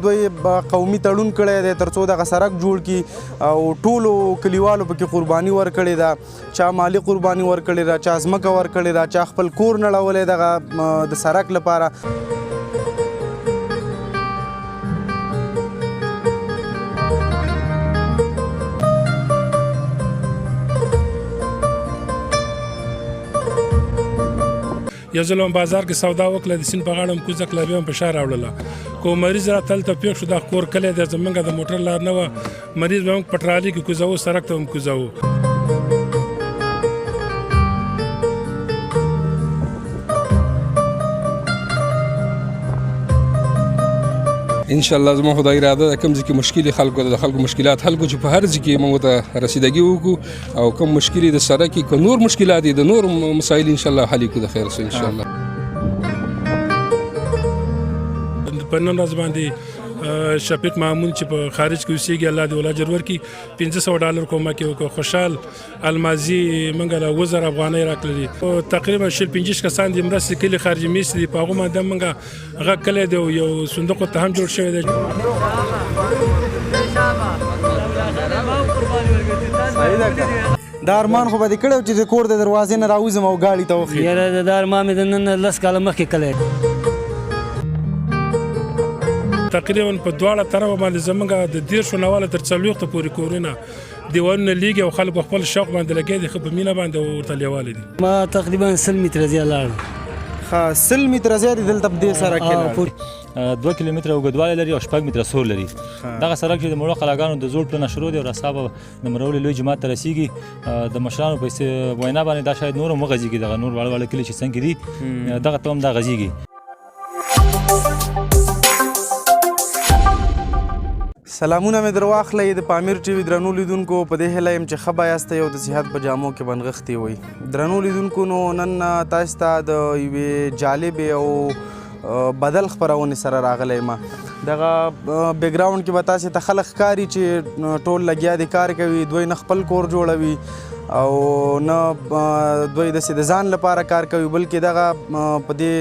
دوی قومي تړون کړی دی ترڅو دغه سرک جوړ کړي او ټولو کلیوالو پکې قرباني ورکړې ده. چا مالي قرباني ورکړې ده، چا ځمکه ورکړې ده، چا خپل کور نړولی دغه د سرک لپاره. یو ځل هم بازار کې سودا وکړه، د سیند په غاړه هم کوزه کړه، بیا هم په شا راوړله. کو مریض راته هلته پېښ شو، دا کور کلی دی، زمونږ د موټر لار نه وه، مریض به موږ په ټرالي کې کوزوو، سړک ته هم کوزوو. ان شاء الله زموږ خدای اراده ده کوم ځای کې مشکلې خلکو ده، د خلکو مشکلات حل کړو چې په هر ځای کې موږ ته رسیدګي وکړو او کوم مشکلې د سړک که نور مشکلات دي، د نور مسایل ان شاء الله حل کړو د خیر سره ان شاء الله. په نن ورځ باندې شفیق مامون چې په خارج کې اوسېږي، الله دې ولا اجر ورکړي، $500 کومک یې وکړ. خوشحال المازي موږ له 7000 افغانۍ راکړلې. تقریبا 25 کسان دي مرستې کلي خارجي میشت دي، په هغو باندې هم موږ غږ کړی دی او یو صندوق ورته هم جوړ شوی دی. دا ارمان خو به دې کړی و چې د کور د دروازې نه راوځم او ګاډي ته وخېږم. یاره دا ارمان مې د نن نه 10 کاله مخکې کړی. تقریبا په دواړه طرفه باندې زمونږ د 30 نه واله تر 40 پورې کورونه دیوالونه لیږي او خلک په خپل شوق باندې لګیا دي، ښه په مینه باندې ورته لیواله دي. ما تقریبا 100 متره ځای لاړ. ښه، 100 متره ځای دې دلته په دې سړک کې لاړ. 2 کیلومتره اوږدوالی لري او 6 متره سور لري. دغه سړک چې د مړو قلاګانو د زوړ پله نه شروع دی او راستا به د مرولي لوی جومات ته رسیږي. د مشرانو په وینا باندې دا شاید نور هم وغځېږي، دغه نور واړه واړه کلي چې څنګه دي دغه ته هم دا غځېږي. سلامونه مې در واخلئ د پامیر ټي وي درنو لیدونکو، په دې هیله یم چې ښه به یاستئ او د صحت په جامو کې به نغښتي وئ. درنو لیدونکو، نو نن تاسو ته د یوې جالبې او بدل خپرونې سره راغلی یم. دغه background کې به تاسې ته خلک ښکاري چې ټول لګیا دي کار کوي، دوی نه خپل کور جوړوي او نه دوی داسې د ځان لپاره کار کوي، بلکې دغه په دې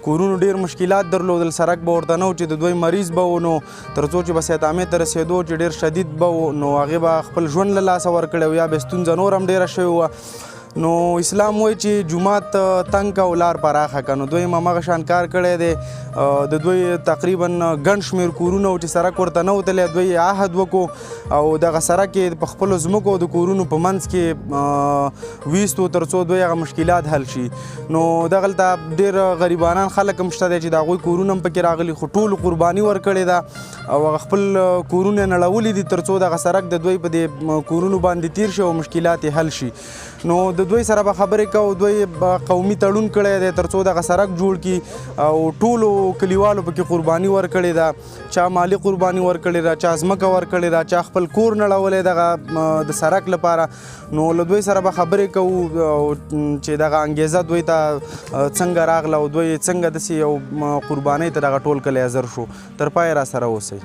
کورونو ډېر مشکلات درلودل. سړک به ورته نه و چې د دوی مریض به و، نو تر څو چې به سیتامې ته رسېدو چې ډېر شدید به و، نو هغې به خپل ژوند له لاسه ورکړی و یا به ستونزه نور هم ډېره شوې وه. نو اسلام وایي چې جومات تنګ که او لار پراخه که، نو دوی هم هماغه شان کار کړی دی. د دوی تقریبا ګڼ شمېر کورونه و چې سړک ورته نه و تللی، دوی یې عهد وکړو او دغه سړک یې په خپلو ځمکو او د کورونو په منځ کې ویستو تر څو دوی هغه مشکلات حل شي. نو دغلته ډېر غریبانان خلک هم شته دی چې د هغوی کورونه هم پکې راغلي، خو ټولو قرباني ورکړې ده او هغه خپل کورونه یې نړولي دي تر څو دغه سړک د دوی په دې کورونو باندې تیر شي او مشکلات یې حل شي. نو د دوی سره به خبرې کوو، دوی به قومي تړون کړی دی تر څو دغه سړک جوړ کړي او ټولو کلیوالو پکې قرباني ورکړې ده. چا مالي قرباني ورکړې ده، چا ځمکه ورکړې ده، چا خپل کور نړولی دغه د سړک لپاره. نو له دوی سره به خبرې کوو او چې دغه انګیزه دوی ته څنګه راغله او دوی څنګه داسې یو قربانۍ ته دغه ټول کلی حاضر شو. تر پایه را سره اوسئ.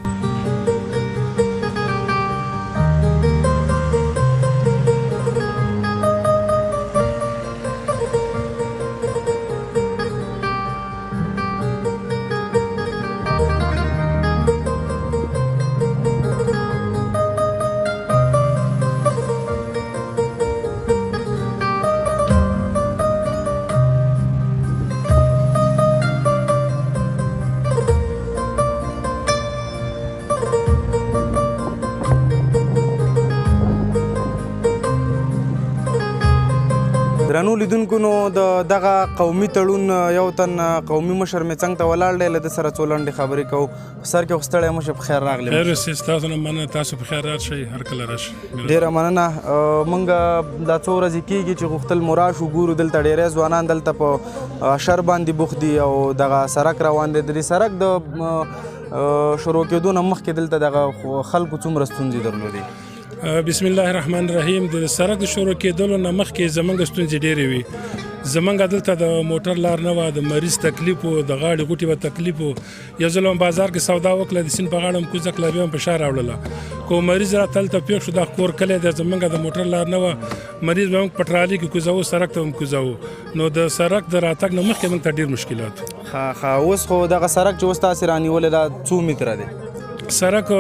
درنو لیدونکو، نو د دغه قومي تړون یو تن قومي مشر مې څنګ ته ولاړ دی، له ده سره څو لنډې خبرې کوو. سر کې خو ستړی مه شې، په خیر راغلې. خیر اوسې، ستاسو نه مننه، تاسو په خیر راشئ، هر کله راشئ. ډېره مننه. موږ دا څو ورځې کېږي چې غوښتل مو راشو، ګورو دلته ډېری ځوانان دلته په اشر باندې بوخت دي او دغه سړک روان دی. د دې سړک د شروع کېدو نه مخکې دلته دغه خلکو څومره ستونزې درلودې؟ بسم الله الرحمن الرحیم. د سړک د شروع کېدلو نه مخکې زمونږ ستونزې ډېرې وې. زمونږ دلته د موټر لار نه وه، د مریض تکلیف و، د غاړې غوټې به تکلیف و. یو ځل هم بازار کې سودا وکړه، د سیند په غاړه هم کوزه کړه، بیا هم په شا راوړله. کو مریض راته هلته پېښ شو، دا کور کلی دی، زمونږ د موټر لار نه وه، مریض به موږ په ټرالي کې کوزوو، سړک ته هم کوزوو. نو د سړک د راتګ نه مخکې موږ ته ډېر مشکلات وو. ښه، اوس خو دغه سړک چې اوس تاسې رانیولی دا څو متره دی؟ سرک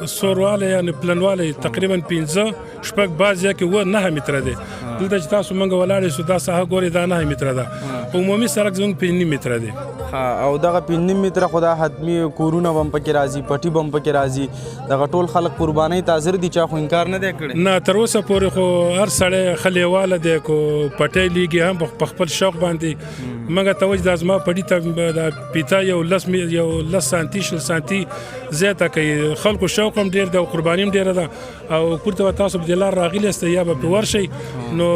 سوروالی یعنی پلنوالی تقریبا 15 شپږ بعض یا کې و 9 متره دی. دلته چې تاسو مونږ ولاړ یو دا ساحه ګوري دا 9 متره ده. عمومي سرک زموږ 5 متره دی. او دغه 5 متره خو دا حتمي کورونه به هم پکې راځي، پټي به هم پکې راځي، دغه ټول خلک قربانۍ ته حاضر دي، چا خو انکار نه دی کړی؟ نه، تر اوسه پورې خو هر سړی ښه لیواله دی، کو پټی لیږي هم په خپل شوق باندې. موږ ته وایي دا زما پټي ته دا پیتا یو لس سانتي 20 سانتي زیاته کوي. خلکو شوق هم ډېر دی او قرباني هم ډېره ده. او کور ته تاسو په دې لار راغلي یاست یا به پرې ورشئ، نو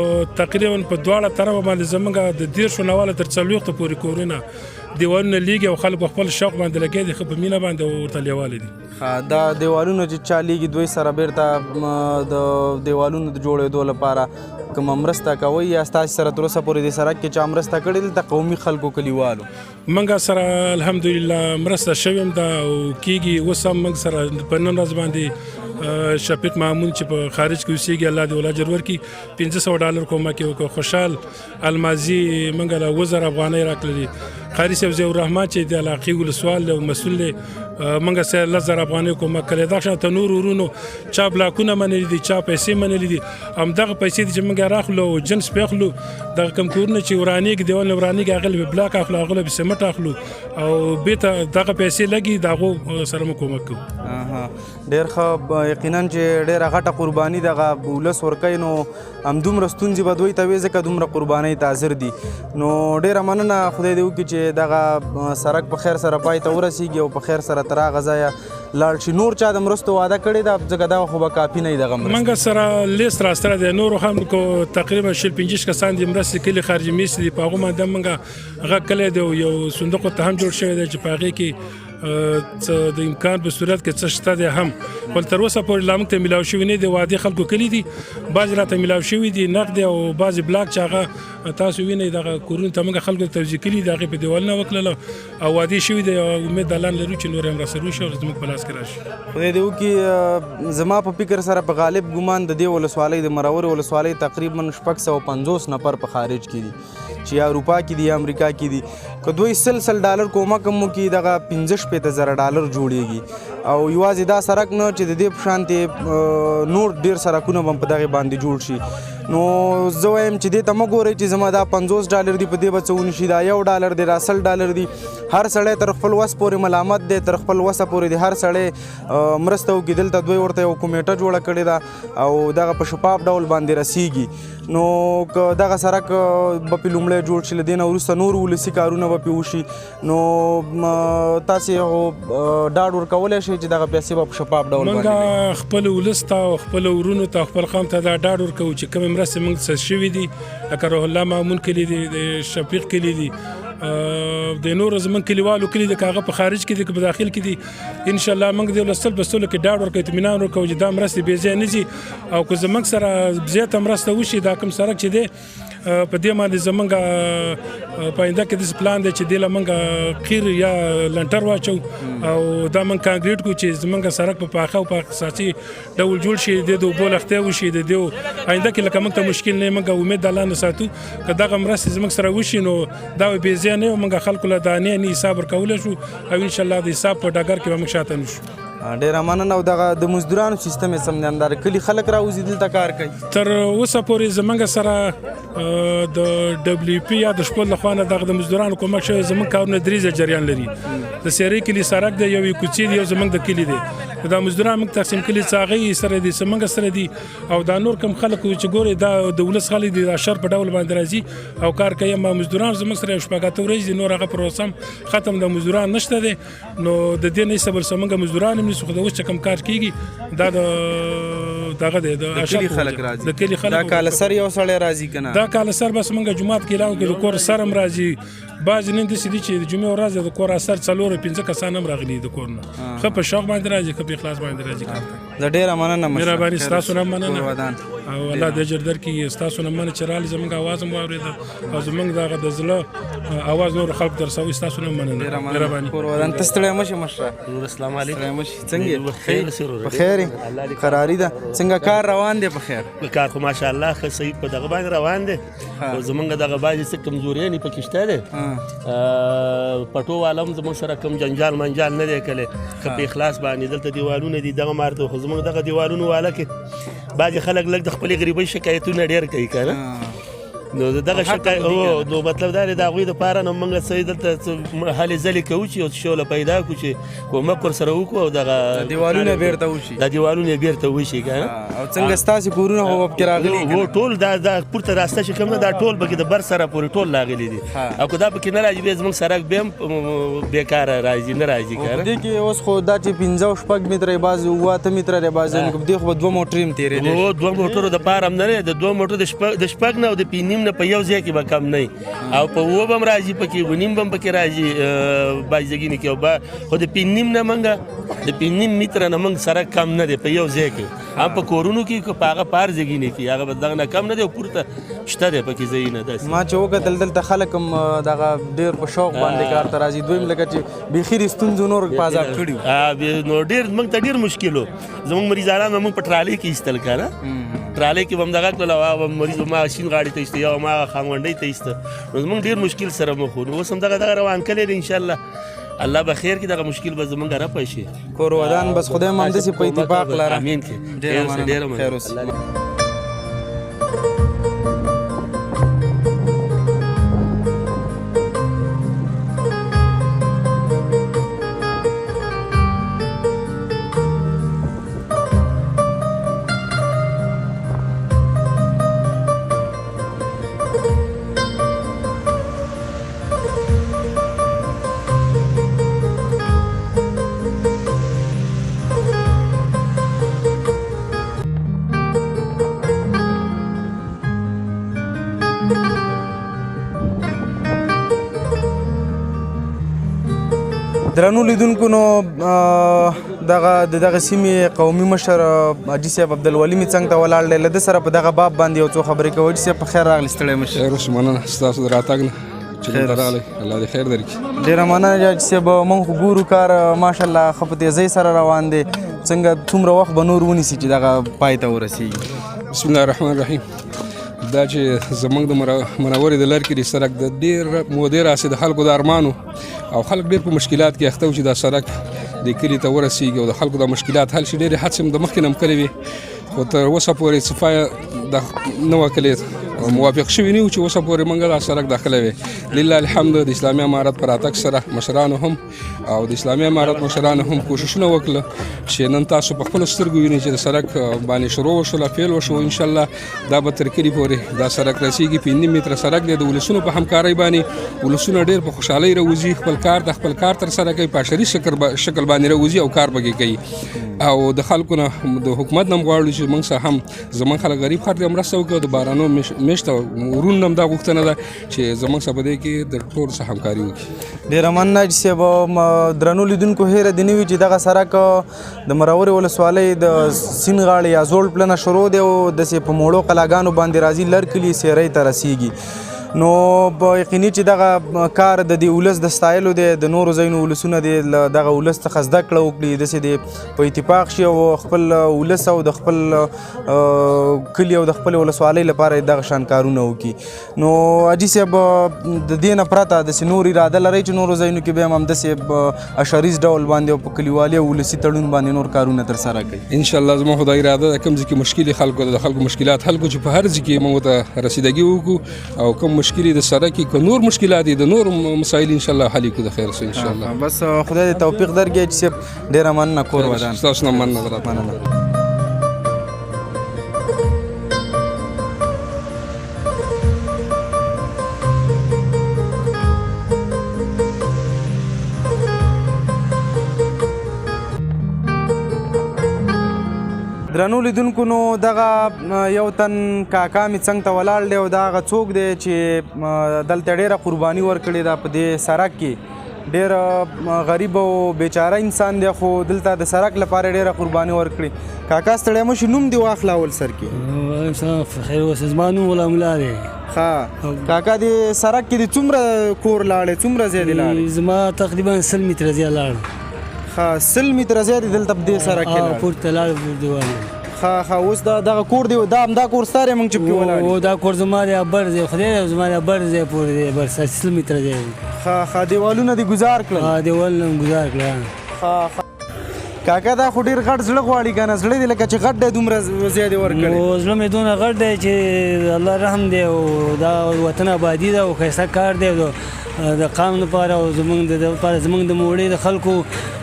تقریبا په دواړه طرفه باندې زموږ د 30 نه واله تر 40 پورې کورونه دیوالونه لیږي او خلک په خپل شوق باندې لګیا دي، ښه په مینه باندې ورته لیواله دي. دا دیوالونه چې چا لیږي دوی سره بېرته د دیوالونو د جوړېدو لپاره کومه مرسته کوئ یا ستاسې سره تر اوسه پورې د سرک کې چا مرسته کړې دلته قومي خلکو کلیوالو؟ موږ سره الحمدلله مرسته شوې هم ده او کېږي. اوس هم موږ سره په نن ورځ باندې شفیق مامون چې په خارج کې اوسېږي، الله دې ولا اجر ورکړي، $500 کومک یې وکړ. خوشحال المازي موږ له 7000 افغانۍ راکړلې. قاري صاحب ضیاء الرحمن چې د علاقې ولسوال دی او مسؤل دی، موږ سره 10,000 افغانۍ کومک کړی. دا شان ته نور ورونو چا بلاکونه منلي دي، چا پیسې منلي دي، همدغه پیسې دي چې موږ راخلو او جنس پرې اخلو. دغه کوم کورونه چې ورانېږي، دیوالونه ورانېږي، هغه له بلاک اخلو، هغه له سیمټ اخلو او بېرته دغه پیسې لګي، د هغو سره موږ کومک کوو. ډېر ښه. یقینا چې ډېره غټه قرباني دغه ولس ورکوي، نو همدومره ستونزې به دوی ته وي ځکه دومره قربانۍ ته حاضر دي. نو ډېره مننه، خدای دې وکړي چې دغه سرک په خیر سره پای ته ورسېږي او په خیر سره تر هغه ځایه لاړ شي. نور چا د مرستو وعده کړې ده؟ ځکه دغه خو به کافي نه وي دغه مرستې. موږ سره لیست راسره دی، نورو هم کو تقریبا 25 کسان دي مرستې کلي خارجي میشتي دي، په هغو باندې هم موږ غږ کړی دی او یو صندوق ورته هم جوړ شوی دی چې په هغې کې څه د امکان په صورت کې څه شته دی هم. خو تر اوسه پورې لا موږ ته میلاو شوي نه دي. وعدې خلکو کړي دي، بعضې راته میلاو شوي دي نقد او بعضې بلاک چې هغه تاسو وینئ دغه کورونو ته موږ خلکو ته توزیع کړي دي، هغې په دیوالونه وکړله او وعدې شوي دي. امید د الله نه لرو چې نور هم راسره وشي او زموږ په لاس کې راشي. خدای دې وکړي. زما په فکر سره په غالب ګمان د دې ولسوالۍ د مرورې ولسوالۍ تقریبا 650 نفر په خارج کې دي چې یا اروپا کې دي یا امریکا کې دي. که دوی $100 کومک هم وکړي دغه $65,000 جوړېږي. او یوازې دا سرک نه چې د دې په شانتې نور ډېر سرکونه به هم په دغې باندې جوړ شي. نو زه وایم چې دې ته مه ګورئ چې زما دا $50 دي په دې به څه ونه شي، دا $1 دی، دا $100 دي. هر سړی تر خپل وس پورې ملامت دی، تر خپل وسه پورې د هر سړی مرسته وکړي. دلته دوی ورته یو کمیټه جوړه کړې ده او دغه په شفاف ډول باندې رسیږي. نو که دغه سرک به پې لومړی جوړ شي، له دې نه وروسته نور ولسي کارونه به پې وشي. نو تاسې خو ډاډ ورکولی شئ چې دغه پیسې به په شفاف ډول موږ باندې خپل ولس ته او خپل ورونو ته خپل قوم ته دا ډاډ ورکوو چې کومې مرستې موږ څه شوي دي، لکه روح الله مامون کلي دي، د شفیق کلي دي، د نورو زموږ کلیوالو کلي دي، که هغه په خارج کې دي که په داخل کې دي، انشاءالله موږ د لوستل په سلو کې ډاډ ورکوو، اطمینان ورکوو چې دا مرستې بې ځایه نه ځي. او که زموږ سره زیاته مرسته وشي، دا کوم سرک چې دی په دې باندې زمونږ په آینده کې داسې پلان دی چې دې له موږ قیر یا لنټر واچو او دا موږ کانکریټ کړو چې زمونږ سرک په پاخه او په اختصاصي ډول جوړ شي، د دې د اوبو لښتی وشي، د دې آینده کې لکه موږ ته مشکل نه، موږ امید د الله نه ساتو که دغه مرستې زموږ سره وشي نو دا به بې ځایه نه وي، موږ خلکو له دانې نه حساب ورکولی شو او انشاءالله د حساب په ډګر کې به موږ شاته نه شو. ډېره مننه. او دغه د مزدورانو سیستم یې سم دی، همدا کلي خلک راوځي دلته کار کوي؟ تر اوسه پورې زمونږ سره د ډبلیو پي یا د شپول له خوا نه دغه د مزدورانو کومک شوی. زمونږ کارونه درې ځایه جریان لري، د سیرې کلي سرک دی، یو یې کوڅې دی، یو زمونږ د کلي دی. دا مزدوران موږ تقسیم کلي څاغۍ سره دي، زمونږ سره دي، او دا نور کم خلک چې ګوري دا د ولس خلک دي، دا شر په ډول باندې راځي او کار کوي. اما مزدوران زمونږ سره یو شپږ اته ورځې دي، نور هغه پروسه هم ختم د مزدوران نشته دی. نو د دې نه څه بل څه موږ مزدوران هم نیسو، خو د اوس چې کوم کار کېږي دا د دغه دی، د د کلي خلک راځي. د کلي خلک دا کاله سر یو سړی راځي که نه؟ دا کاله سر بس موږ جومات کې اعلان کړو، د کور سر هم راځي. بعضې نن داسې دي چې د جمعې ورځ ده، د کور اثر 4 5 کسان هم راغلي د کور نه، ښه په شوق باندې راځي، ښه په اخلاص باندې راځي کار ته. زه ډېره مننه مشره. مهرباني، ستاسو نه مننه. کور ودان. او الله دې اجر درکړي. ستاسو نه مننه چې راغلي، زموږ اواز هم واورېده او زموږ دغه د زړه اواز نورو خلکو ته رسوي. ستاسو نه مننه. ډېره مننه. مهرباني. کور ودان. ته ستړی مه شې مشره. ورور، السلام علیکم. ستړی مه شې. څنګه یې؟ ورور، خیر اوسې ورور. په خیر یې؟ الله دې قراري ده. څنګه کار روان دی؟ په خیر. کار خو ماشاءالله ښه صحیح په دغه باندې روان دی، خو زمونږ دغه بعضې څه کمزوري نه پکې شته دی. پټو والا هم زموږ سره کوم جنجال منجال نه دی کړی، که په اخلاص باندې دلته دیوالونه دي دغه مارته، خو زموږ دغه دیوالونو والا کې بعضې خلک لږ د خپلې غریبۍ شکایتونه ډېر کوي که نه، نو دغه شکایت نو مطلب دا دی د هغوی دپاره نو موږ څه دلته څه هلې ځلې کوو چې یو څه شوله پیدا کړو چې کومک ورسره وکړو او دغه دیوالونه بیرته وشي، دا دیوالونه بیرته وشي که نه. او څنګه ستاسې کورونه خو پکې راغلي؟ هو ټول دا پورته راسته چې کوم ده دا ټول پکې د بر سره پورې ټول راغلي دي، او که دا پکې نه راځي بیا زموږ سړک بیا هم بېکاره راځي نه راځي که نه. په دې کې اوس خو دا چې 5 او 6 متره یې بعضې 7 8 متره دی بعضې په دې خو به 2 موټرې هم تېرېدی. هو 2 موټرو دپاره هم نه دی، د 2 موټرو د 6 نه او د 5 نه په یو ځای کې به کم نه، او په 7 به هم راځي پکې، 9 به هم پکې راځي باجدګینې کې، خو د 5 نه موږ د 5 متره نه موږ سړک کم نه دی په یو ځای کې، هم په کورونو کې که په هغه په هر ځایګینې کې هغه به دغه نه کم نه دی او پورته شته دی پکې ځایونه داسې. ما چې وکتل دلته خلک هم دغه ډېر په شوق باندې کار ته راځي، دوی هم لکه چې بیخي د ستونزو نور په عذاب کړي وو. نو ډېر موږ ته ډېر مشکل و، زموږ مریضانان به موږ په ټرالۍ کې ایستل که نه، ټرالۍ کې به هم دغه کړل او هغه به مریض به ما شین غاړې ته ایسته یا ما خانغونډۍ ته ایسته، نو زموږ ډېر مشکل سره مخ وو. نو اوس هم دغه روان کلی دی، انشاءالله الله به خیر کړي دغه مشکل به زموږ رفع شي. کور ودان بس خدای مو همداسې په اتفاق لره. امین کې ډېره مننه، خیر اوسې. درنو لیدونکو نو دغه د دغه سیمې قومي مشر حاجي صاحب عبدالولي مې څنګ ته ولاړ دی، له ده سره په دغه باب باندې یو څو خبرې کوو. حاجي صاحب په خیر راغلی، ستړی مه شئ. خیر اوسې، مننه ستاسو د راتګ نه چې دلته راغلی، الله دې خیر درکړي. ډېره مننه حاجي صاحب، موږ خو ګورو کار ماشاءالله ښه په تېزۍ سره روان دی، څنګه څومره وخت به نور ونیسي چې دغه پای ته ورسېږي؟ بسم الله الرحمن الرحیم. دا چې زموږ د منورې د لار کې د سړک د ډېر مودې راهیسې د خلکو د ارمانو او خلک ډېر په مشکلات کې اخته وو چې دا سړک د کلي ته ورسېږي او د خلکو د مشکلات حل شي. ډېرې هڅې هم د مخکې نه هم کړې وې، خو تر اوسه پورې څه پایه د نه وه کړې، موافق شوي نه وو چې اوسه پورې موږ دا سړک داخله وي. لله الحمد د اسلامي امارت په راتګ سره مشرانو هم او د اسلامي امارت مشرانو هم کوششونه وکړل چې نن تاسو په خپلو سترګو وینئ چې د سړک باندې شروع وشوله، پیل وشو. انشاءالله دا به تر کلي پورې دا سړک رسېږي. 5 متره سړک دی، د ولسونو په همکارۍ باندې ولسونه ډېر په خوشحالۍ راوځي، خپل کار ترسره کوي، په عشري شکل باندې راوځي او کار پکې کوي. او د خلکو نه د حکومت نه هم غواړو چې موږ سره هم زموږ خلک غریب خلک مرسته وکړي، او د بارانو مېشته ورونو هم دا غوښتنه ده چې زموږ سره په دې کې د ټولو سره همکاري وکړي. ډېره مننه حاجي صاحب. درنو لیدونکو هېره دې نه وي چې دغه سړک د مرورې ولسوالۍ د سین غاړې یا زوړ پله نه شروع دی او داسې په موړو قلاګانو باندې راځي، لر کلي سیرۍ ته رسېږي. نو په یقیني چې دغه کار د دې ولس د ستایلو دی، د نورو ځایونو ولسونه دې له دغه ولس څخه زده کړه وکړي، داسې دې په اتفاق شي او خپل ولس او د خپل کلي او د خپلې ولسوالۍ لپاره دغه شان کارونه وکړي. نو حاجي صاحب د دې نه پرته داسې نور اراده لرئ چې نورو ځایونو کې بیا هم همداسې په اشریز ډول باندې او په کلیوالي او ولسي تړون باندې نور کارونه ترسره کړئ؟ انشاءالله زموږ خدای اراده ده کوم ځای کې مشکلې خلکو ده، د خلکو مشکلات حل کړو چې په هر ځای کې موږ ته رسیدګي وکړو او کوم مشکلې د سړک که نور مشکلات دي د نور مسایل انشاءالله حل کړو د خیر سره انشاءالله. بس خدای دې توفیق درکړي چې صاحب. ډېره مننه، کور ودان. ستاسو نه مننه درته. مننه. درنو لیدونکو نو دغه یو تن کاکا مې څنګ ته ولاړ دی او دا هغه څوک دی چې دلته ډېره قرباني ورکړې ده په دې سړک کې. ډېر غریب او بیچاره انسان دی، خو دلته د سړک لپاره ډېره قرباني ورکړې. کاکا ستړی مه شي، نوم دې واخله اول سر کې. وعلیکم السلام، خیر اوسې. زما نوم غلام الله دی. ښه کاکا، دې سړک کې دې څومره کور لاړی، څومره ځای دې لاړی؟ زما تقریبا 100 متره ځای لاړ. ښه، 100 متره ځای دې دلته په دې سړک کې لاړ. پورته لاړ، پورته دیوال. ښه ښه، اوس دا دغه کور دی، دا همدا کور ستا دی موږ چې پکې ولاړ یو؟ دا کور زما دی، بر ځای خدای دی، زما دی بر ځای پورې دی، بر 100 متره دی. ښه ښه، دیوالونه دې ګزار کړل؟ دیوالونه مې ګزار کړل. ښه ښه کاکا، دا خو ډېر غټ زړه غواړي که نه؟ زړه دې لکه چې غټ دی، دومره ځای دې ورکړی. نو زړه مې دونه غټ دی چې الله رحم دی، او دا وطن آبادي ده او ښایسته کار دی د قام لپاره او زمونږ د لپاره، زمونږ د موړې د خلکو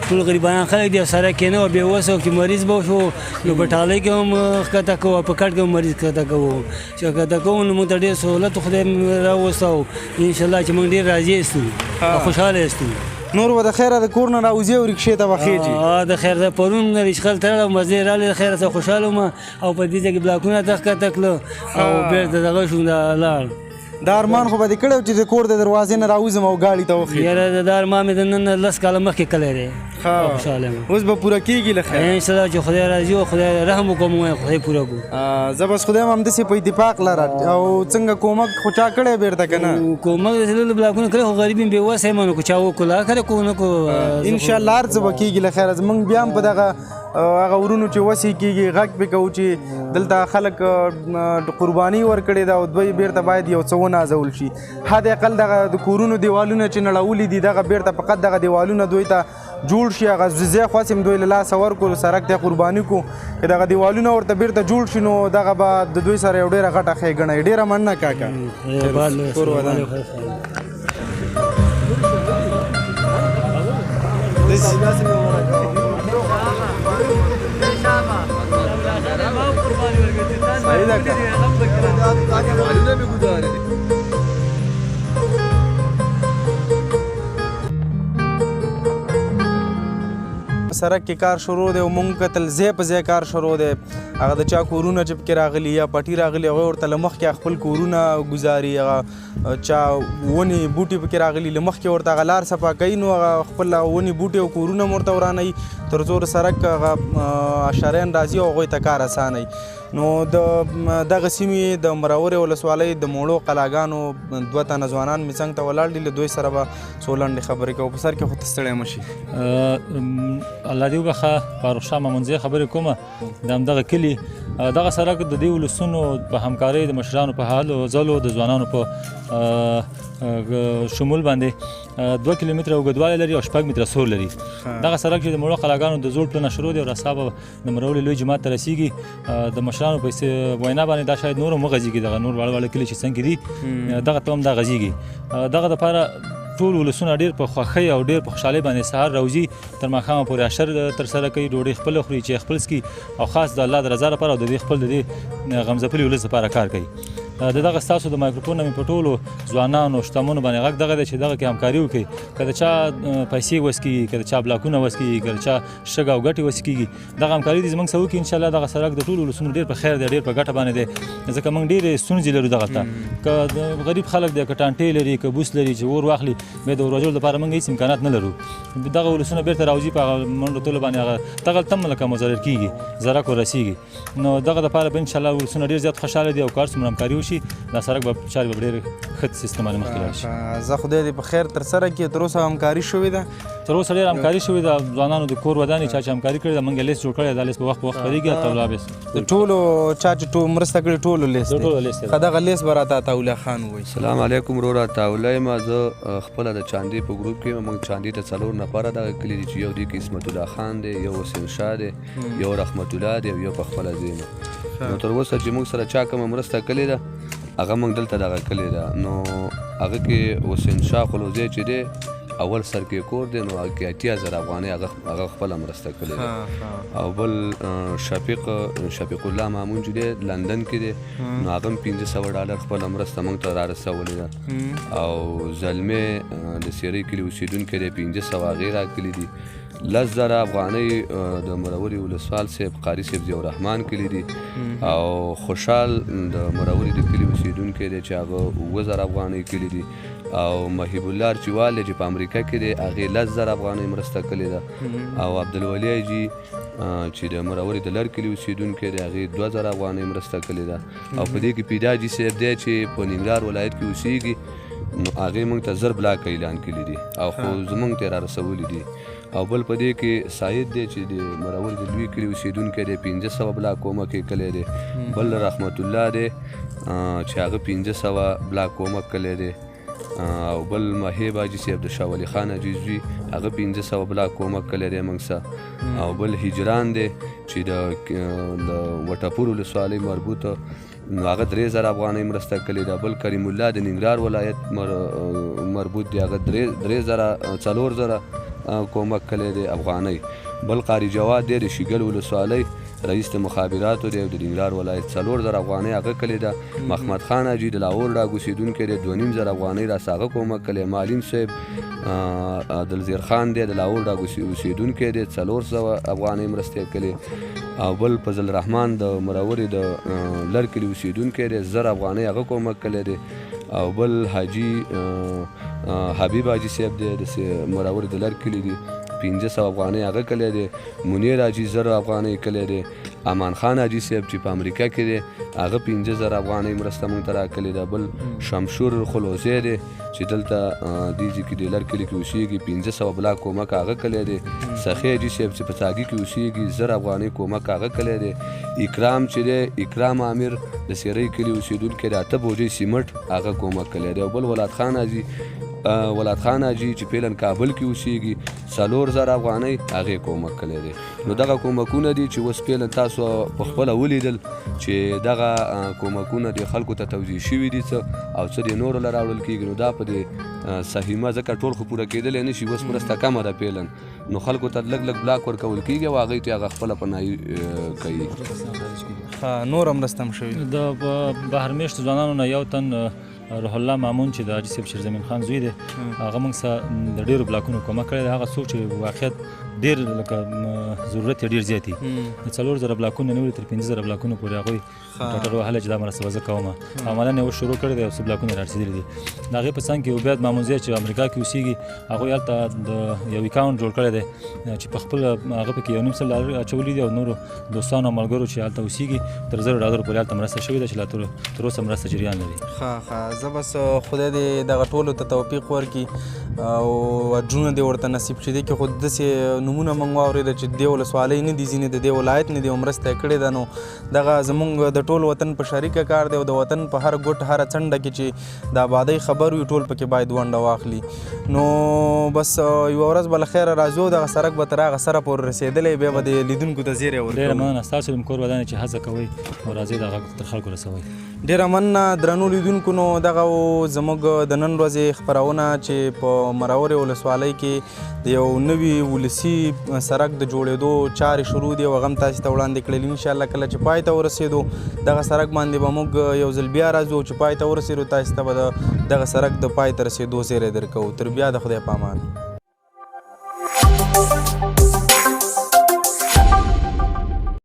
ټول غریبانان خلک دي، سړک یې نه وه، بېوسه وو، چې مریض به شو نو په ټالۍ کې هم ښکته کوو، په کټ کې هم مریض ښکته کوو، چې ښکته کوو نو موږ ته ډېر سهولت خدای راوسته، او انشاءالله چې موږ ډېر راضي یاستو او خوشحاله یاستو. نور به د خیره د کور نه راوځي او ریکشې ته به خېژي. د خیر ده، پرون ریشخل ته راغلم، مزې راغلې، د خیره څخه خوشحاله وم، او په دې ځای کې بلاکونه ته ښکته کړو او بېرته دغه شوم دا لاړ. دا ارمان خو به دې کړی چې د کور د دروازې نه راوځم او ګاډي ته وخېژم. یاره دا ارمان مې د نن نه 10 کاله مخکې کړی دی. خوشحاله یم. اوس به پوره کېږي له خیره؟ انشاءالله چې خدای راضي او خدای رحم وکړو، موږ خدای پوره کړو. زه بس خدای هم همداسې په اتفاق لره. او څنګه کومک خو چا کړی بېرته که نه؟ کومک داسې لږ بلاکونه کړی، خو غریب یم، بېوسه یم، نو که چا وکړو اخر کو نه کو. انشاءالله هر څه به کېږي له خیره. زموږ بیا هم په دغه هغه ورونو چې وسې کېږي غږ پرې کوو چې دلته خلک قرباني ورکړې ده او دوی بېرته باید یو څه ونازول شي. حد اقل دغه د کورونو دیوالونه چې نړولي دي، دغه بېرته فقط دغه دیوالونه دوی ته جوړ شي، هغه ځای خو هسې هم دوی له لاسه ورکړو، سړک ته قرباني کړو، که دغه دیوالونه ورته بېرته جوړ شي نو دغه به د دوی سره یو ډېره غټه ښېګڼه وي. ډېره مننه کاکا. کور ودان. صحیح ده که؟ سړک کې کار شروع دی او مونږ کتل ځای په ځای کار شروع دی. هغه د چا کورونه چې پکې راغلي یا پټي راغلي، هغوی ورته له مخکې خپل کورونه ګزاري، هغه چا ونې بوټي پکې راغلي له مخکې ورته هغه لار صفا کوي، نو هغه خپل ونې بوټي او کورونه هم ورته ورانوي تر څو د سړک هغه اشاریان راځي او هغوی ته کار اسانوي. نو د دغه سیمې د مرورې ولسوالۍ د موړو قلاګانو 2 تنه ځوانان مې څنګ ته ولاړ دي، له دوی سره به څو لنډې خبرې کوو. په سر کې خو ته ستړی مه شي. الله دې وبخښه، فاروق شاه ماموندزی خبرې کومه. د همدغه کلي دغه سړک د دې ولسونو په همکارۍ، د مشرانو په هلو ځلو، د ځوانانو په شمول باندې 2 کیلومتره اوږدوالی لري او 6 متره سور لري. دغه سړک چې د مړو قلاګانو د زوړ پله نه شروع دی او راسا به د مرولې لوی جومات ته رسېږي. د مشرانو په وینا باندې دا شاید نور هم وغځېږي، دغه نور واړه واړه کلي چې څنګه دي دغه ته هم دا غځېږي. دغه دپاره ټول ولسونه ډېر په خوښۍ او ډېر په خوشحالۍ باندې سهار راوځي، تر ماښامه پورې اشر ترسره کوي، ډوډۍ خپله خوري چې خپل څکي، او خاص د الله د رضا لپاره او د دې خپل د دې غمځپلي ولس لپاره کار کوي. د دغه ستاسو د مایکروفون نه مې په ټولو ځوانانو شتمنو باندې غږ دغه دی چې دغه کې همکاري وکړي. که د چا پیسې وس کېږي، که د چا بلاکونه وس کېږي، که د چا شګه او ګټې وس کېږي، دغه همکاري دې زموږ سره وکړي. انشاءالله دغه سړک د ټولو ولسونو ډېر په خیر دی، ډېر په ګټه باندې دی، ځکه موږ ډېرې ستونزې لرو دغه ته. که غریب خلک دی، که ټانټې لري، که بوس لري چې اور واخلي، بیا د اور وژلو لپاره موږ هېڅ امکانات نه لرو. دغه ولسونه بېرته راوځي په هغه منډو تلو باندې، هغه دغلته هم لکه مضرر کېږي، زرک ورسېږي. نو دغه دپاره به انشاءالله ولسونه ډېر زیات خوشحاله دي او که هر څومره همکاري وشي دا سړک به چارې به ډېر ښه سیستم باندې مخکې لاړ شي. زه خدای دې په خیر ترسره کړي. تر اوسه همکاري شوې ده؟ تر اوسه ډېره همکاري شوې ده. ځوانانو د کور ودانې چا چې همکاري کړې ده، موږ لیست جوړ کړی، دا لیست په وخت په وخت خپرېږي. عطاالله بیس د ټولو چا چې ټول مرسته کړې ټولو لیست د ټولو لیست دی. ښه، دغه لیست به راته عطاالله خان ووایي. سلام علیکم وروره، عطاالله یم. زه خپله د چاندې په ګروپ کې یم. موږ چاندې ته 4 نفره دغه کلي دي چې یو دې کې عصمت الله خان دی، یو حسین شاه دی، یو رحمت الله دی او یو په خپله زه یم. نو تر اوسه چې موږ سره چا کومه مرسته کړې ده هغه موږ دلته دغه کلي ده. نو هغه کې حسین شاه خلوزی چې دی اول سر کې کور دی، نو هغه کې 80,000 افغانۍ هغه خپله مرسته کړې ده. او بل شفیق الله مامون چې دی لندن کې دی، نو هغه هم $500 خپله مرسته موږ ته را رسولې ده. او زلمی د سیرۍ کلي اوسېدونکی دی، 500 هغې راکړي دي. 10,000 افغانۍ د مروري ولسوال صاحب قاري صاحب ضیاءالرحمن کلي دي. او خوشحال د مروري د کلي اوسېدونکی دی چې هغه 7,000 افغانۍ کلي دي. او محیب الله ارچیوال دی چې په امریکا کې دی، هغې 10,000 افغانۍ مرسته کړې ده. او عبدالولي حاجي چې د مروري د لر کلي اوسېدونکی دی، هغې 2,000 افغانۍ مرسته کړې ده. او په دې کې پیدا جي صاحب دی چې په ننګرهار ولایت کې اوسېږي، نو هغې موږ ته 1000 بلاکه اعلان کړي دي او خو زموږ ته یې را رسولي دي. او بل په دې کې سعید دی چې د مرور د لوی کلي اوسېدونکی دی، 500 بلاک کومک یې کړی دی. بل رحمت الله دی چې هغه 500 بلاک کومک کړی دی. او بل مهیب حاجي صاحب د شاه ولي خان حاجي زوی، هغه 500 بلاک کومک کړی دی موږ سره. او بل هجران دی چې د وټپور ولسوالۍ مربوط، نو هغه 3000 افغانۍ مرسته کړې ده. بل کریم الله د ننګرهار ولایت مربوط دی، هغه 3000 4000 کومک کړی دی افغانۍ. بل قاري جواد دی د شیګل ولسوالۍ رئیس د مخابراتو دی او د ننګرهار ولایت 4000 افغانۍ هغه کړې ده. محمد خان حاجي د لاهور ډاګ اوسېدونکی دی، 2500 افغانۍ راسره هغه کومک کړی. معلم صاحب دلزیر خان دی د لاهور ډاګ اوسېدونکی دی، 400 افغانۍ مرسته یې کړې. او بل فضل الرحمن د مرورې د لر کلي اوسېدونکی دی، 1000 افغانۍ هغه کومک کړی دی. او بل حاجي حبیب حاجي صاحب دی د مرورې د لر کلي دی، 500 افغانۍ هغه کړی دی. منیر حاجي 1000 افغانۍ کړی دی. امان خان حاجي صاحب چې په امریکا کې دی، هغه 5000 افغانۍ مرسته موږ ته راکړې ده. بل شمشور خلوزی دی چې دلته دې ځای کې د لر کلي کې اوسېږي، 500 بلاک کومک هغه کړی دی. سخي حاجي صاحب چې په څاګي کې اوسېږي، 1000 افغانۍ کومک هغه کړی دی. اکرام چې دی، اکرام امیر د سیرۍ کلي اوسېدونکی دی، 8 بوجۍ سیمټ هغه کومک کړی دی. او بل ولاد خان حاجي چې فعلاً کابل کې اوسېږي، 4000 افغانۍ هغې کومک کړی دی. نو دغه کومکونه دي چې اوس فعلاً تاسو په خپله ولیدل چې دغه کومکونه د خلکو ته توزیع شوي دي، څه او څه د نورو له راوړل کېږي. نو دا په دې سهیمه ځکه ټول خو پوره کېدلی نه شي، اوس مرسته کمه ده فعلاً، نو خلکو ته لږ لږ بلاک ورکول کېږي او هغوی ته هغه خپله پناهي کوي. نوره مرسته هم شوې. د بهر مېشتو ځوانانو نه یو تن روح الله مامون چې د حاجي صاحب شیرزمین خان زوی دی، هغه موږ سره د ډېرو بلاکونو کومک کړی دی. هغه څوک چې واقعیت ډېر لکه ضرورت یې ډېر زیات دي، د 4000 بلاکونو نیولې تر 5000 بلاکونو پورې هغوی ټټر وهلی چې دا مرسته به زه کوم. عملاً یې اوس شروع کړی دی او څه بلاکونه یې رارسېدلي دي. د هغې په څنګ کې عبید مامونزی چې امریکا کې اوسېږي، هغوی هلته د یو اکاونټ جوړ کړی دی چې په خپل هغه پکې 1.5 ډالر اچولي دي او نورو دوستانو او ملګرو چې هلته اوسېږي تر 1000 ډالرو پورې هلته مرسته شوې ده چې لا تر اوسه مرسته جریان لري. ښه ښه، زه بس خدای دې دغه ټولو ته توفیق ورکړي او اجرونه دې ورته نصیب شي. دې کې خو داسې نومونه موږ واورېدل چې دې ولسوالۍ نه دي، ځینې د دې ولایت نه دي او مرسته یې کړې ده. نو دغه زموږ د ټول وطن په شریکه کار دی او د وطن په هر ګوټ هره څنډه کې چې د آبادۍ خبر وي ټول پکې باید ونډه واخلي. نو بس یوه ورځ به له خیره راځو، دغه سړک به تر هغه سره پورې رسېدلی، بیا به د لیدونکو ته زیری ورکوو. ډېره مننه، ستاسو هم کور ودان چې هڅه کوئ او راځئ دغه تر خلکو رسوئ. ډېره مننه درنو لیدونکو. نو دغه و زموږ د نن ورځې خپرونه چې په مرورې ولسوالۍ کې د یو نوي ولسي سړک د جوړېدو چارې شروع دي او هغه هم تاسې ته وړاندې کړل. انشاءالله کله چې پای ته ورسېدو دغه سړک باندې به موږ یو ځل بیا راځو، چې پای ته ورسېدو تاسې ته به دغه سړک د پای ته رسېدو زیری درکوو. تر بیا د خدای په امان.